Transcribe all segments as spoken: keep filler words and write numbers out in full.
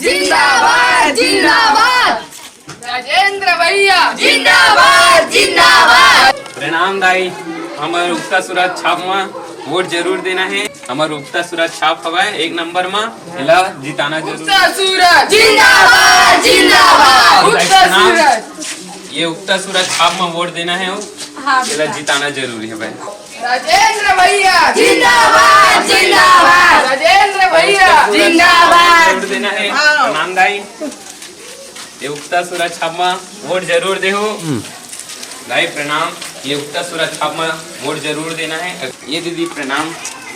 जिंदाबाद, जिंदाबाद। राजेंद्र भैया जिंदाबाद, जिंदाबाद। प्रणाम दाई, हमर उगता सूरज छाप म वोट जरूर देना हे। हमर उगता सूरज छाप हवय एक नंबर म, एला जिताना जरूर। उगता सूरज जिंदाबाद, जिंदाबाद। उगता सूरज। ये उगता सूरज छाप म वोट देना हे, हाँ, एला बेटा। जिताना जरूरी हे भाई। राजेंद्र भैया जिंदाबाद, जिंदाबाद। राजेंद्र भैया जिंदाबाद। वोट देना हे। हाँ। प्रणाम दाई। ये उगता सूरज छाप म वोट जरूर देहू। दाई प्रणाम। ये उगता सूरज छाप म वोट जरूर देना हे। ये दीदी प्रणाम।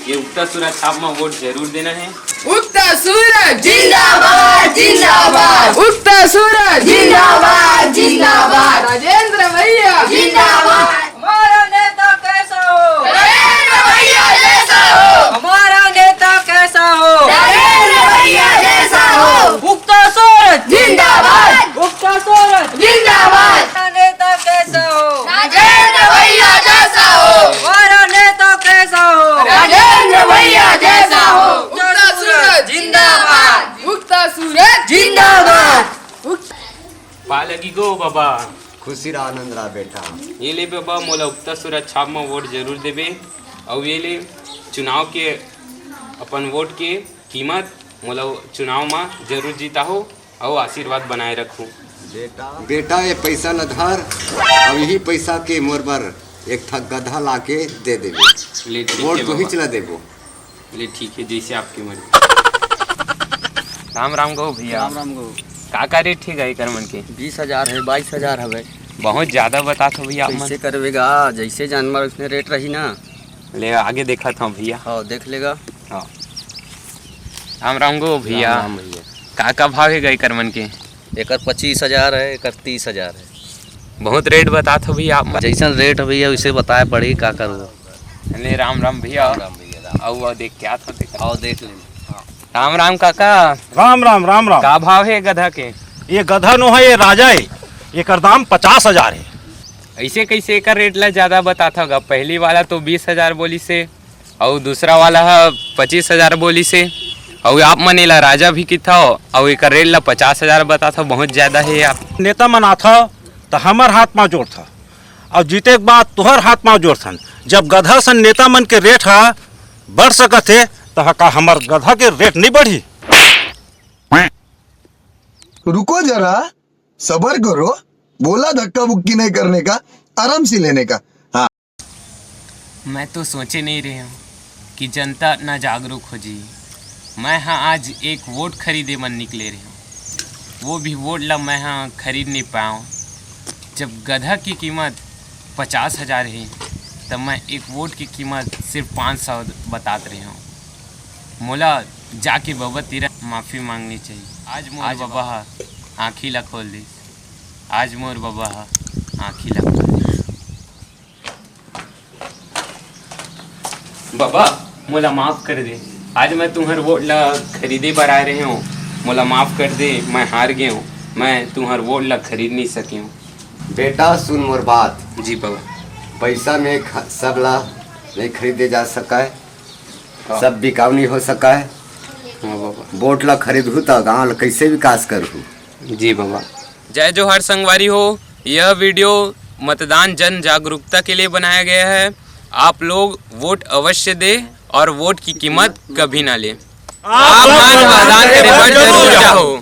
ये उगता सूरज छाप म वोट जरूर देना हे। उगता सूरज जिंदाबाद, जिंदाबाद। उगता सूरज जिंदाबाद, जिंदाबाद। राजेंद्र भैया जिंदाबाद। हमारा नेता कैसा हो? राजेंद्र भैया जैसा हो। हमारा नेता कैसा हो? राजेंद्र भैया जैसा हो। उगता सूरज जिंदाबाद। उगता सूरज जिंदाबाद। हमारा नेता कैसा हो? राजेंद्र भैया जैसा हो। हमारा नेता कैसा हो? राजेंद्र भैया जैसा हो। उगता सूरज जिंदाबाद। उगता सूरज जिंदाबाद। पा लगी गो बाबा। खुशी रहा, आनंद रहा बेटा। ये ले बाबा, मोला उगता सूरज छाप म वोट जरूर देबे, अउ ये ले चुनाव के अपन वोट के कीमत मोला चुनाव म जरूर जिताहो अउ आशीर्वाद बनाए रखो। बेटा, ये पैसा ल धर, अउ यही पैसा के मोर बर एक ठा गधा ला के दे देबे। ले ठीक वोट हे तो बाबा। हिच ला देबो। ले ठीक हे, जैसे आपकी मर्जी। राम राम गो भैया। राम राम गो। का का रेट हे गाय कर मन के? बीस हजार हे, बाईस हजार हवे। बहुत ज्यादा बतात हो भैया आप मन। कैसे करबे गा, जैसे जानवर उसने रेट रही ना। ले आगे देखत हूँ भैया। हाँ, देख लेगा। हाँ। राम राम गो भैया। राम राम भैया। का का भाव हे गाय कर मन के? एकर पच्चीस हजार हे, एकर तीस हजार हे। बहुत रेट बतात हो भैया आप मन। जैसन रेट हे भैया, उसे बताए पड़ी, का करूँ। ले राम राम भैया। राम राम भैया, राम। आओ, आओ, देख के आत हो, देख। आओ, देख ले। राम राम काका। राम राम, राम राम। का भाव हे गधा के? ये गधा नो हे, ये राजा हे। एकर दाम पचास हजार हे। ऐसे कैसे एकर रेट ला ज्यादा बतात हो गा? पहली वाला तो बीस हजार बोलिस हे, अउ दूसरा वाला ह पच्चीस हजार बोलिस हे, अउ आप मन एला राजा भी किथव, अउ एकर रेट ला पचास हजार बतात हो, बहुत ज्यादा हे आप। नेता मन आथव त हमर हाथ म जोड़थव, अउ जीते के बाद तुहर हाथ म जोड़थन। जब गधा सन नेता मन के रेट ह बढ़ सकत हे, त का हमर गधा के रेट नहीं बढ़ी? रुको जरा, सबर करो, बोला धक्का मुक्की नहीं करने का, आराम से लेने का। हाँ। मैं तो सोचे नहीं रहे हूँ कि जनता इतना जागरूक हो जी। मैं हाँ आज एक वोट खरीदे मन निकले रहे हूँ, वो भी वोट ला मैं हाँ खरीद नहीं पाऊँ। जब गधा की कीमत पचास हजार है, तब मैं एक वोट की कीमत सिर्फ पाँच सौ बतात रहे हूँ। मोला जाके बबा तीरा माफी मांगनी चाहिए। आज मोर आज बबा ह आँखी ला खोल दिस। आज मोर बबा ह आँखी ला खोल दिस। बबा, मोला माफ कर दे। आज मैं तुम्हर वोट ला खरीदे बर आए रहे हूँ। मोला माफ कर दे, मैं हार गए हूँ। मैं तुम्हर वोट ला खरीद नहीं सके हूँ। बेटा, सुन मोर बात। जी बबा। पैसा में ख-, सब ला नहीं खरीदे जा सका है। हाँ। सब बिकाऊ नहीं हो सका है। हाँ बबा। वोट ला खरीदहू त गाँव ला कैसे विकास करहू? जी बबा। जय जोहार संगवारी हो, यह वीडियो मतदान जन जागरूकता के लिए बनाया गया है। आप लोग वोट अवश्य दें और वोट की कीमत कभी ना लें। आप मन मतदान करे बर जरूर जाओ।